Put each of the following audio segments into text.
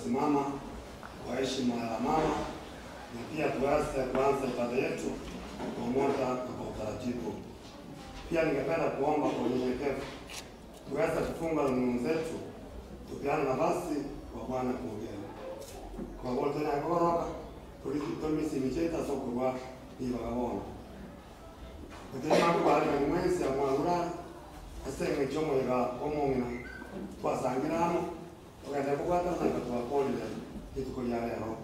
kusimama kwa heshima ya mama na pia tuweze kuanza ibada yetu kwa umoja na kwa utaratibu. Pia ningependa kuomba kwa unyenyekevu tuweze kufunga rununu zetu, tupeane nafasi kwa Bwana kuongea. Kwa wote na koroka tulisimicheta sokurwa ibagabona gutema kwari na mwezi ya mwagura asenge chomoiga omong'ina twasangiramo tugenda kubwata na twakolire ituko lya lero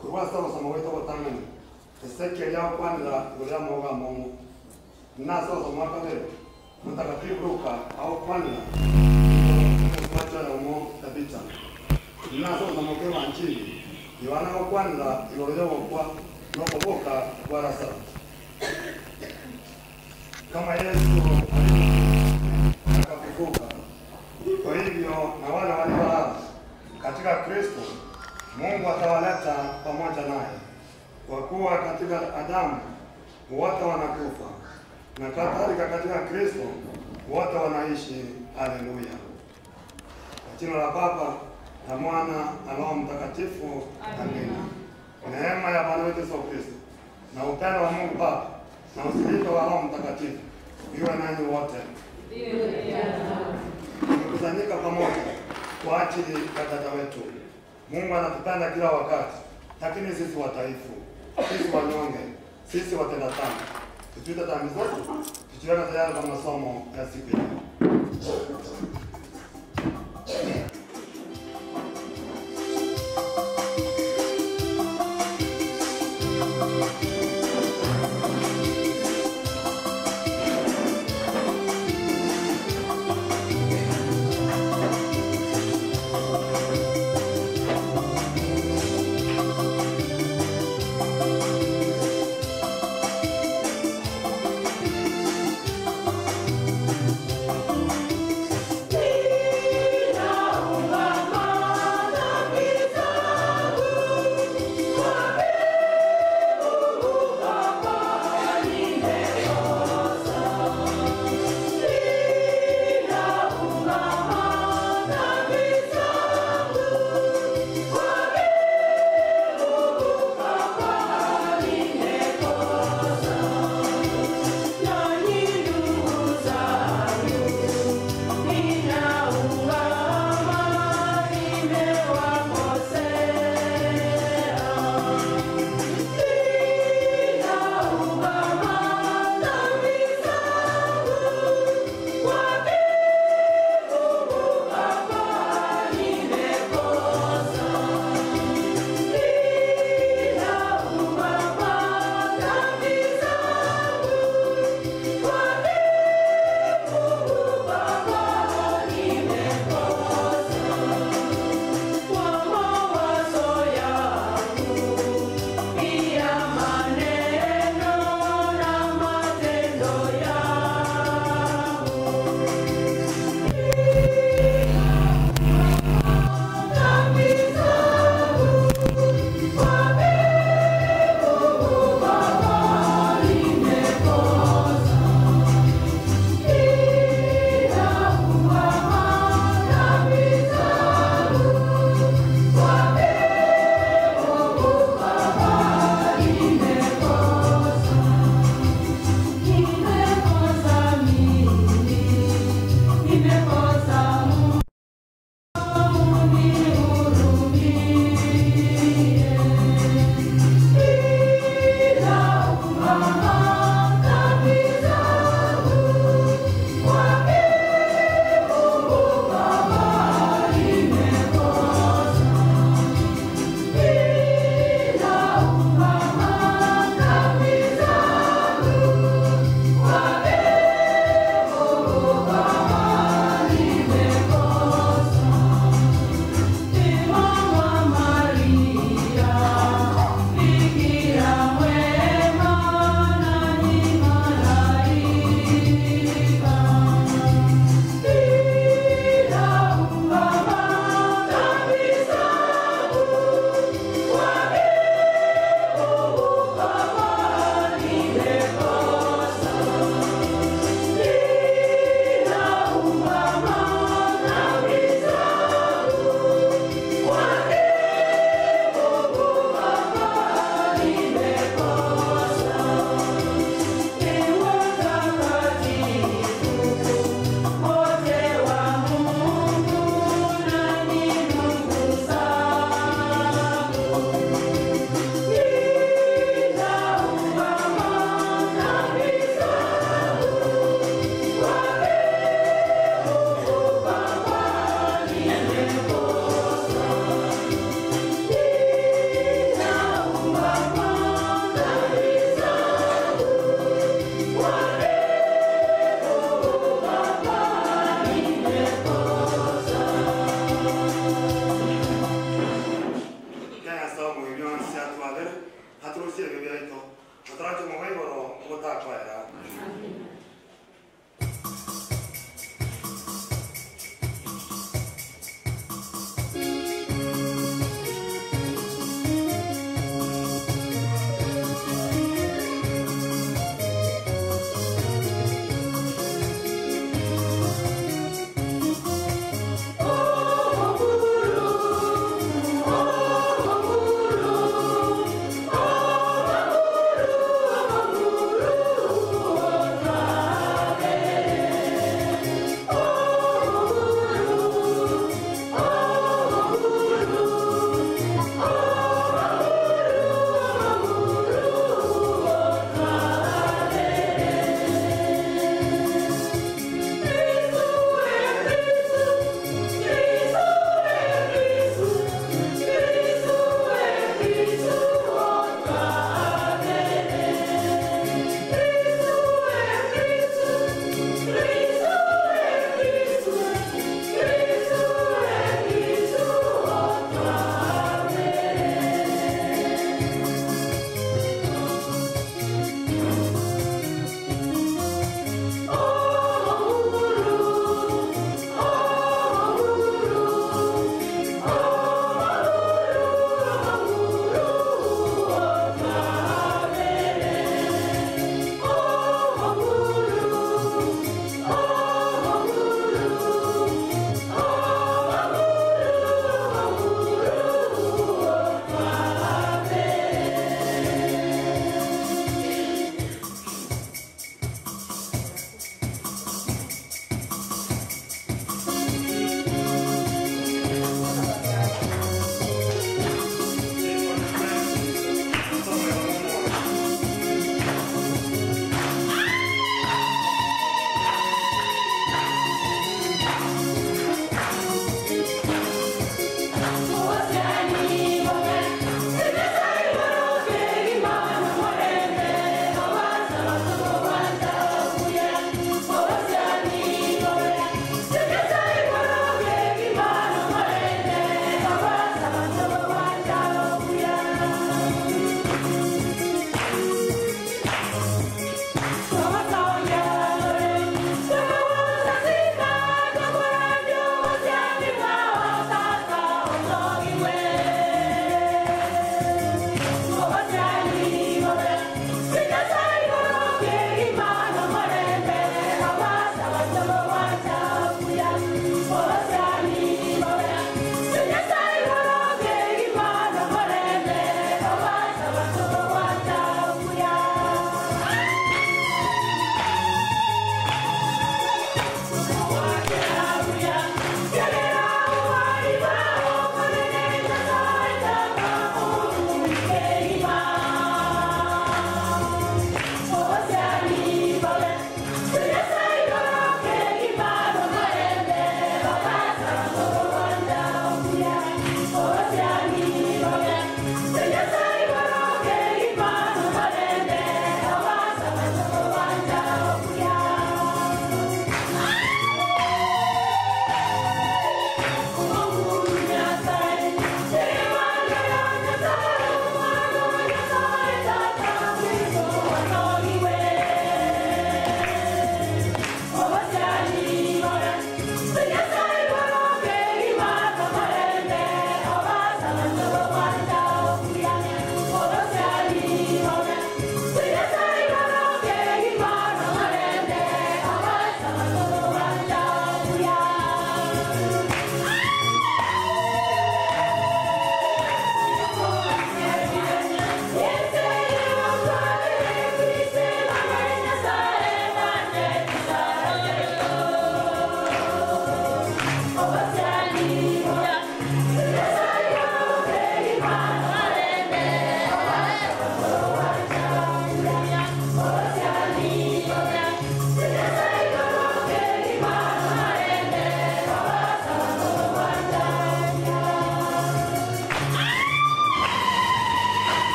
kurwasa basoma gwita gotang'ani Ezekiel yakwanira igoro ya moga momo nase osoma wa kabere Mtakatifu Luka aokwanira macho omo Tabita nase osoma ke wanchili Yohana aokwanira igoro yogokwa nokoboka kwa Lazaro kama Yesu akafufuka. Kwa hivyo na wale waliolala katika Kristo Mungu atawaleta pamoja naye, kwa kuwa katika Adamu wote wanakufa na kadhalika katika Kristo wote wanaishi. Haleluya! Kwa jina la Baba na Mwana na Roho Mtakatifu, amina. Neema ya Bwana wetu Yesu Kristo na upendo wa Mungu Baba na ushirika wa Roho Mtakatifu iwe nanyi wote. Tumekusanyika pamoja kwa ajili ya dada wetu. Mungu anatupenda kila wakati, lakini sisi wadhaifu, sisi wanyonge, sisi watenda dhambi, tutuite dhambi zetu, tujiweke tayari kwa masomo ya siku ya leo. Thank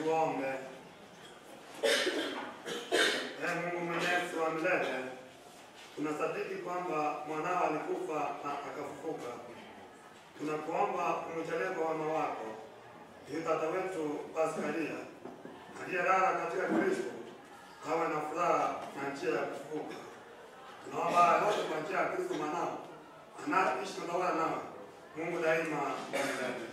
Tuombe. Ee Mungu mwenyezi wa milele, tunasadiki kwamba mwanao alikufa na akafufuka. Tunakuomba umjalie kwa wema wako ili tata wetu Paskalia aliyelala katika Kristo awe na furaha na njia ya kufufuka. Tunaomba haya yote kwa njia ya Kristo mwanao anayeishi na kutawala nawe Mungu daima na milele.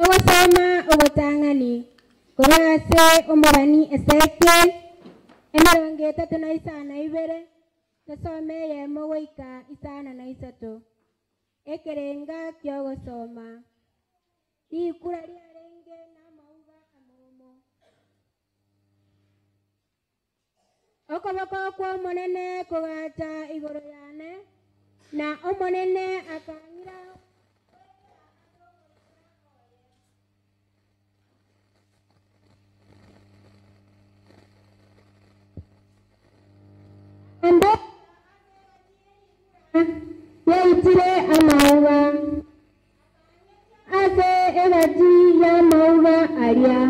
Ogosoma ogotang'ani korwa ase omorani Ezekiel emerongo etato na isano ibere tosome eyemo goika isano na isato ekerenga kiogosoma rikura riarenge na amauga amomo. Okoboko kw'Omonene kogacha igoro yane, na Omonene akang'ira goetera ase omoika oye. Akambeka ase egati ye rigura yaitire amauga, akang'etia ase egati y'amauga aria.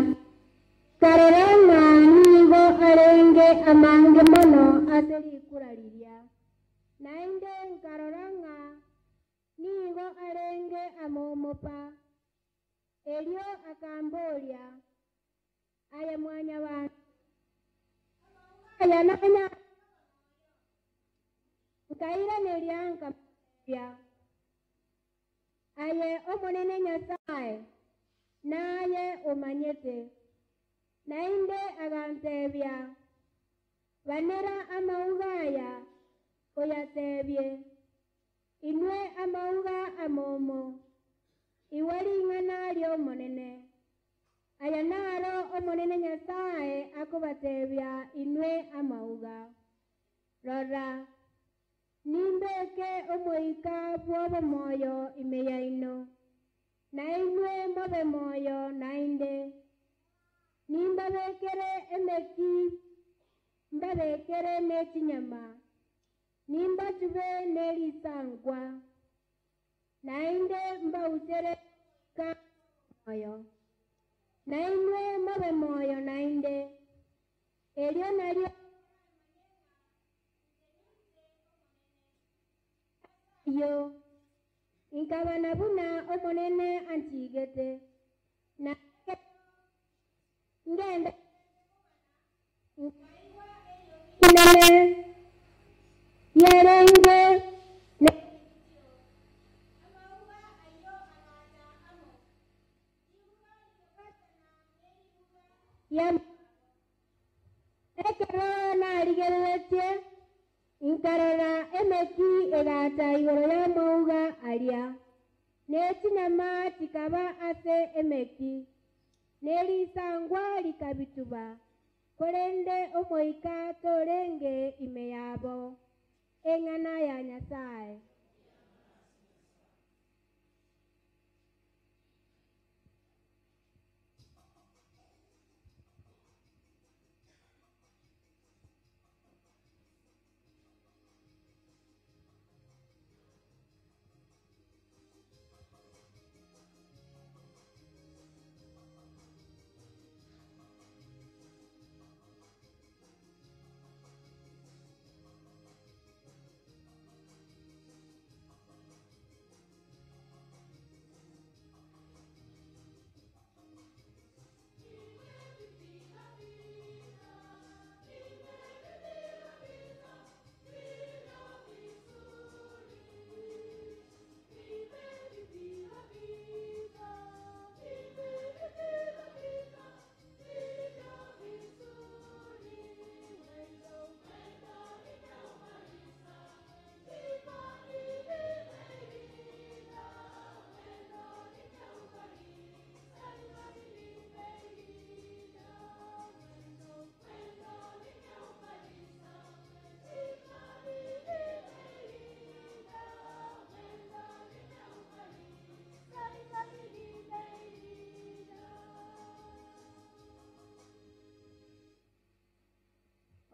Nkarora ng'a nigo arenge amange mono ase rikura riria, naende nkarora ng'a nigo arenge amomo pa. Erio akamboria, Aye Mwanyabaanto, amauga aya nanyare koba moyo? Nkairaneria nkamoteebia, Aye Omonene Nyasae, naye omanyete. Naende aganteebia, Banera amauga aya, oyateebie, Inwe amauga amomo, igwa ring'ana ri'Omonene. Aya naro Omonene Nyasae akobateebia inwe amauga, Rora, nimbeke omoika bw'obomoyo ime yaino, na inwe mobe moyo naende. Nimbabekere emeki, mbabekere ne chinyama, nimbatube ne risankwa, naende mbauchere omoika bw'obomoyo, na inwe mobe moyo naende. Erio nario moramanye ng'a inche ninche Omonene. Ase ayio, inkabana buna Omonene anchigete, na ekero ngendererete kobana, nkaigwa eriogi rinene riarenge neritio, amauga ayio agacha amo, riuga rikabwatana neriuga ri'amauga. Ekero narigereretie, nkarora emeki egacha igoro y'amauga aria, ne chinyama chikaba ase emeki, ne risangwa rikabituba, korende omoika torenge ime yabo. Eng'ana ya Nyasae.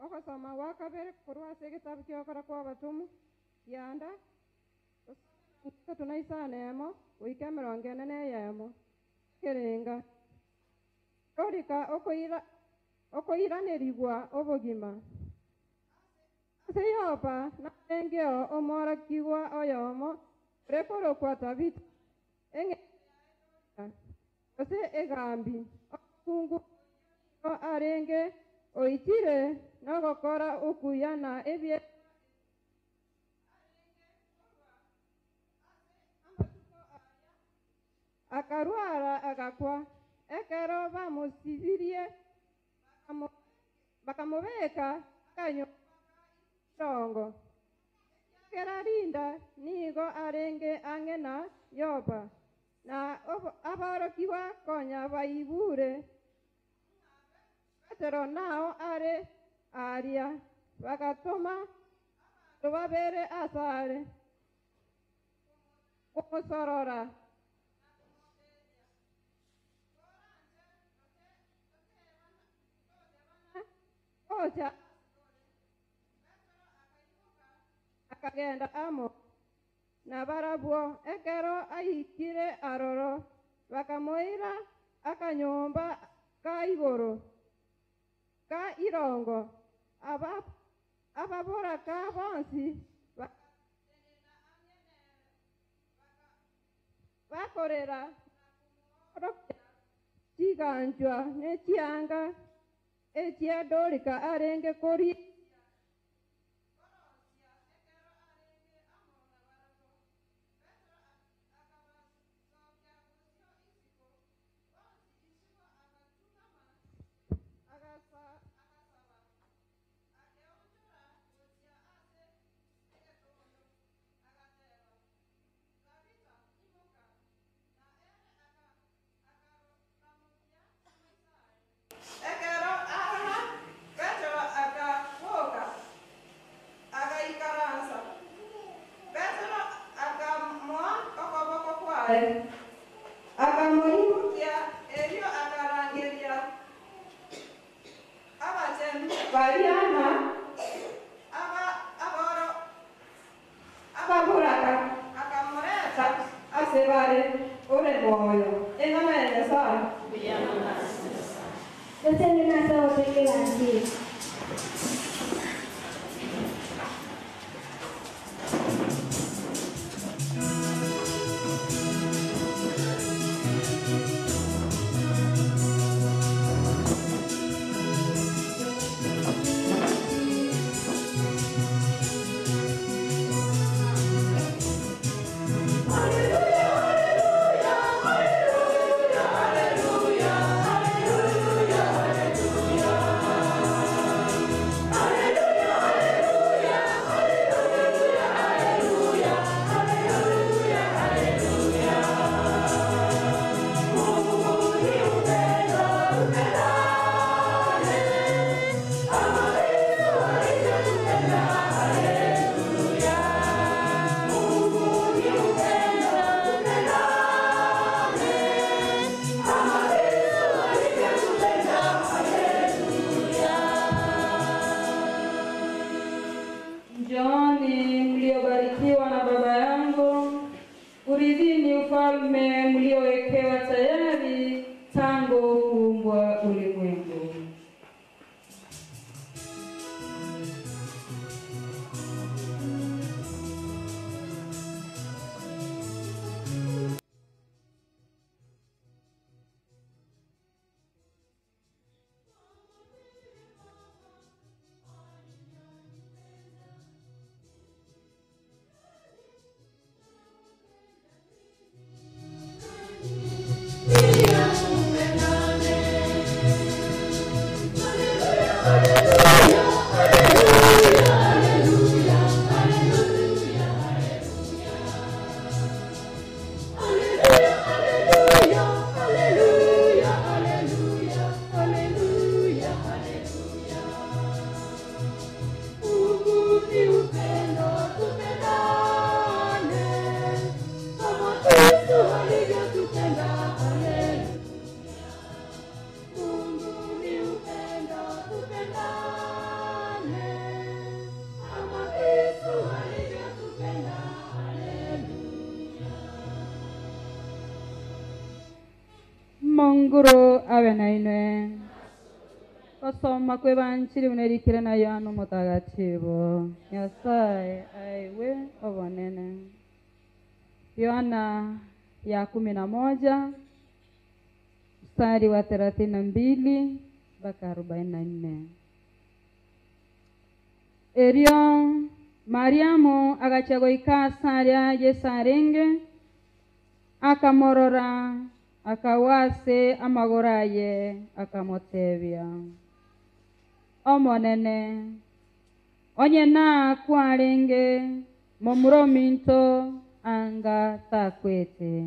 Ogosoma gwa kabere korwa ase egetabu ki'Ogokora kw'Abatomwa, kianda 35 goika 41, ekerenga. Torika okoiranerigwa obogima. Ase Yopa narengeo omworokigwa oyomo ore korokwa Tabita, engencho yaye Dorika, gose Egambi. Omokungu oria nigo arenge oichire nogokora okuya na ebiegwa ebinge. Arenge korwa ase amatuko aria, akarwara agakwa. Ekero bamosibirie, bakamobeka akanyomba ka irongo, ekiagera Linda nigo arenge ang'e na Yopa, na aborokigwa konya baigure ng'a Petero nao are aaria. Bagatoma abanto babere asare komosorora na komoteebia, Koranche totebana gocha ase tore. Petero akaimoka, akagenda amo nabarabwo. Ekero aikire aroro, bakamoira akanyomba ka igoro ka irongo. Ababoraka bonsi bagatenena ang'e nere, bakorera na komoorokia chiganchwa ne chianga echia Dorika arenge korigia koroisia ekero arenge amo nabarabwo. Petero akabasokia bosio isiko bonsi isiko, agatung'ama, agasaba, akeonchora gochia ase egetondo, agateba, Tabitha, imoka! Na ere akaramokia amaiso aye. Ekero arora Petero akaboka, agaikaransa. Petero akamoa okoboko kwaye, akamoimokia, erio akarangeria abachenu baria na ababoraka, akamoreta ase bare ore moyo. Eng'ana ya Nyasae. Totenene ase ogoteka egasi eye. Njooni mliobarikiwa na Baba yangu, urithini ufalme mliowekewa tayari tangu kuumbwa ulimwengu. Monguru abe nainwe. Osoma kwebanchiri bunerikire na Yohana Omotagatifu. Nyasaye aiwe obonene. Yohana ya 11 mstari wa 32 mpaka 44. Erio Mariamu agacha goika ase Yesu arenge, akamorora, akagwa ase amagoro aye, akamotebia, Omonene, onye nakwarenge momura ominto anga takwete.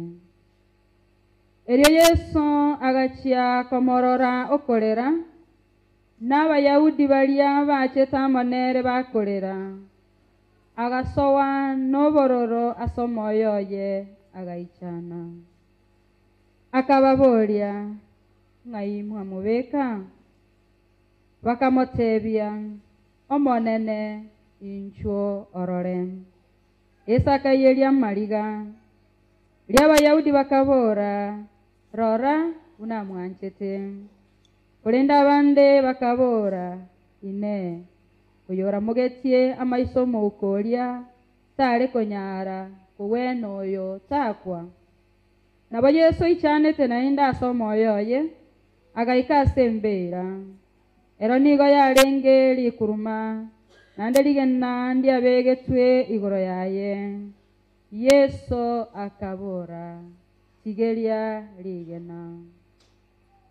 Erio Yesu agachia komorora okorera, N'Abayahudi baria bachete amo nere bakorera, agasoa nobororo ase omoyo oye, agaichana. Akababoria, Ng'ai mwamobeka? Bakamotebia, Omonene, inchuo orore. Yeso akaiyeria amariga. Riria Abayahudi bakabora, Rora buna amwanchete. Korende abande bakabora, Inee! Oyoramogetie amaiso omouko oria tare konyara kogwena oyo takwa? Nabo Yeso oichanete naende ase omoyo oye, agaika ase embeera. Ero nigo yarenge rikuruma, naende rigena ndiabegetwe igoro yaye. Yeso akabora, Tigeria rigena.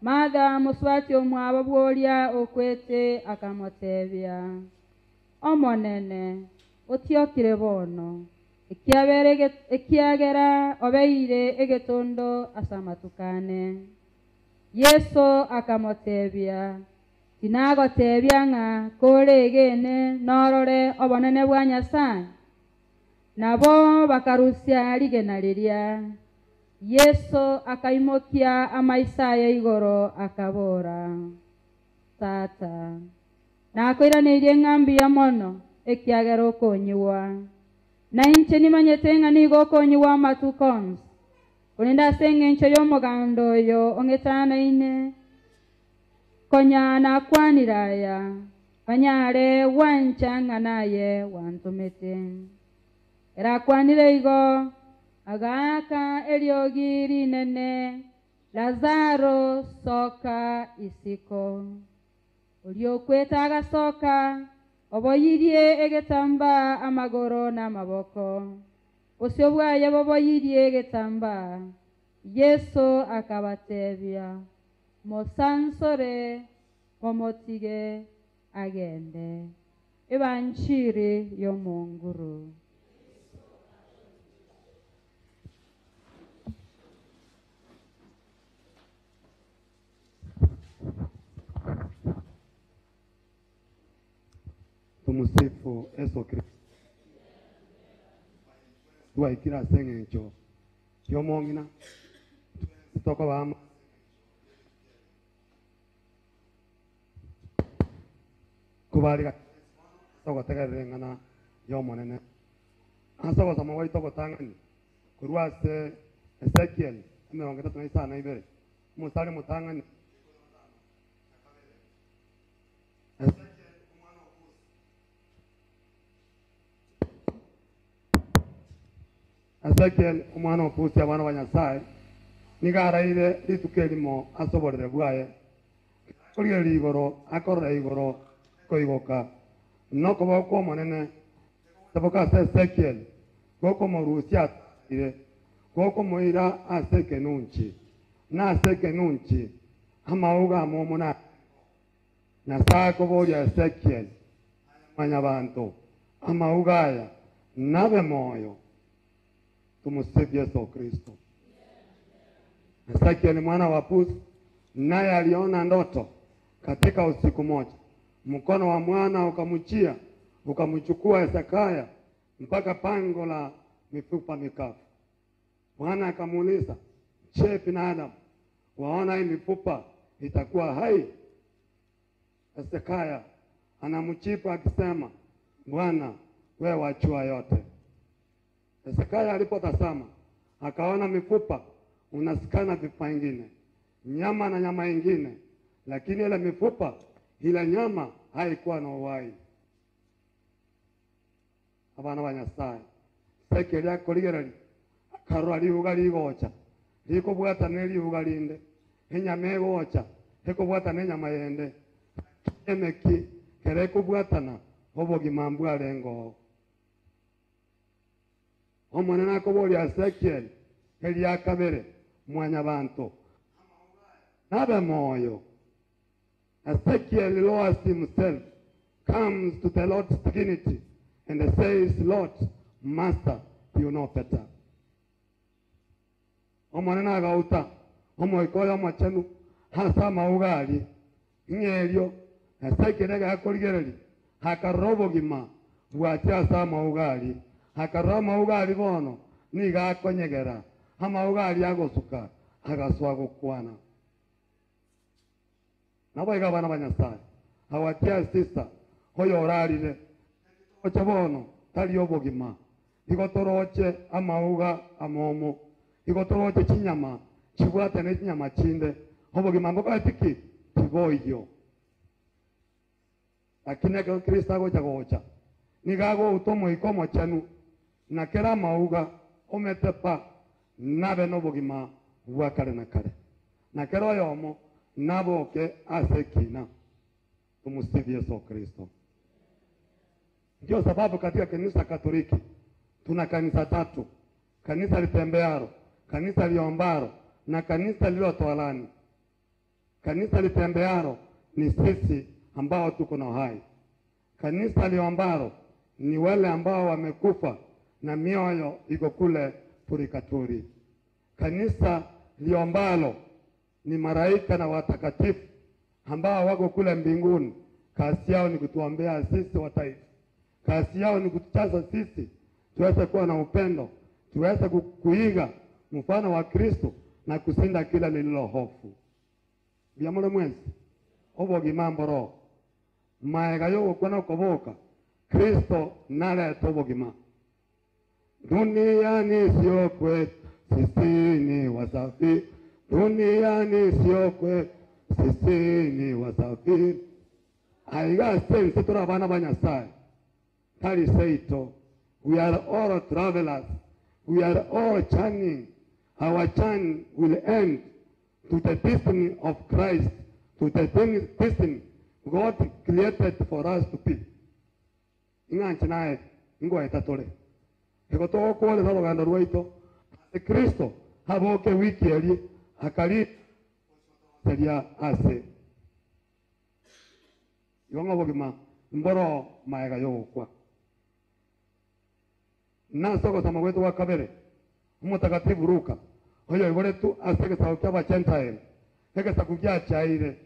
Martha, mosubati omwabo bw'oria okwete, akamotebia, Omonene, otiokire bono, ekiagera obeire egetondo ase amatuko ane. Yeso akamotebia, Tinagotebia ng'a koregene norore obonene bwa Nyasae? Nabo bakarusia rigena riria. Yeso akaimokia amaiso aye igoro, akabora, Tata, nakoiraneirie ng'a mbuya mono, ekiagera okonyigwa. Na inche nimanyete ng'a nigo okonyigwa amatuko onsi, korende ase engencho y'omoganda oyo ong'etanaine, konya nakwanire aya, banyare gwancha ng'a naye gwantomete. Ere akwanire igo, agaaka eriogi rinene, Lazaro, soka isiko. Oria okwete agasoka, oboyirie egetambaa amagoro na amaboko, bosio bwaye boboyirie egetambaa. Yeso akabatebia, Mosansore, momotige agende. Ebanchiri y'Omonguru. Tumusifu Yeso Kristo. Twaikire ase eng'encho y'omong'ina, tokoba amo kobariga togotegerera eng'ana y'Omonene. Ase ogosoma gwaito ogotang'ani korwa ase Ezekiel 35, omosare omotang'ani Ezekiel omwana o Busi abana ba Nyasae, nigo araire rituko erimo ase oborere bwaye, akorigereria igoro, akorora igoro koigoka, na okoboko kw'Omonene gotaboka ase Ezekiel, gokomorusia ase araire, gokomoira ase ekenunchi, na ase ekenunchi amauga amomo narengeo. Nyasae akoboria Ezekiel, Aye Mwanyabaanto, amauga aya nabe moyo? Tumusifu Yesu Kristo. Ezekiel mwana wa Buzi naye aliona ndoto katika usiku moja, mkono wa mwana ukamujia ukamchukua Hezekia mpaka pango la mifupa mikavu. Bwana akamuuliza, Je, binadamu, waona hii mifupa itakuwa hai? Hezekia anamjibu akisema, Bwana, wewe wajua yote. Hezekia alipotazama akaona mifupa unasikana mifupa ingine, nyama na nyama ingine, lakini ile mifupa ile nyama haikuwa na uhai. Abana ba Nyasae, Ezekieli akorigereria, akarora riuga rigocha, rikobwatana ne riuga rinde, enyama egocha ekobwatana nenyama yende, lakini emeki kera ekobwatana obogima mbwarenge oo. Omonene akoboria Ezekieli eria kabere, Mwanyabanto, amauga aya nabe moyo? Ezekiel lowers himself, comes to the Lord's dignity, and says, Lord, Master, you know better. Omonene agauta Omoika oye Omochenu ase amauga aria, ng'a erio. Ezekiel ekero akorigereria, akarora obogima bwachia ase amauga aria. Akarora amauga aria bono nigo akonyegera, amauga aria agosuka, agasoa gokwana. Naboigo abana ba Nyasae, our dear sister, oyorarire, eki toroche bono tari obogima, igo toroche amauga amomo, igo toroche chinyama chibwate ne chinyama chinde, obogima mbokoreti ki? Tiboiyo. Lakini ekero Kristo agocha gocha, nigo agouta Omoika Omochenu, na kera amauga omete pa nabe nobogima bwa kare na kare, na kera oyomo naboke ase ekina. Tumusifu Yeso Kristo. Ndio sababu katika kanisa Katoliki tuna kanisa tatu: kanisa litembearo, kanisa liombaro na kanisa lililotwalani. Kanisa litembearo ni sisi ambao tuko na uhai. Kanisa liombaro ni wale ambao wamekufa na mioyo iko kule purikaturi. Kanisa liombalo ni malaika na watakatifu ambao wako kule mbinguni. Kazi yao ni kutuombea sisi wataifa. Kazi yao ni kutujaza sisi tuweze kuwa na upendo, tuweze kuiga mfano wa Kristo na kusinda kila lililo hofu. Biamore mwensi obogima mboro maega yogokwa na okoboka Kristo nareta obogima. Duniani sio kwetu, sisi ni wasafiri. Duniani sio kwetu, sisi ni wasafiri. Aiga sense turi abana ba Nyasaye tari seito. We are all travelers. We are all journeying. Our journey will end to the destiny of Christ, to the destiny God created for us to be. Ing'anche naye ngoeta tore igo togokworera orogendo rwaito ase Kristo aboke wiki eria akari seria ase igo ng'a obogima mboro maega yogokwa. Nase ogosoma gwaito gwa kabere, Omotakatifu Luka, oyoiboretwe ase egesaku kia Abagentile, egesaku giachaire.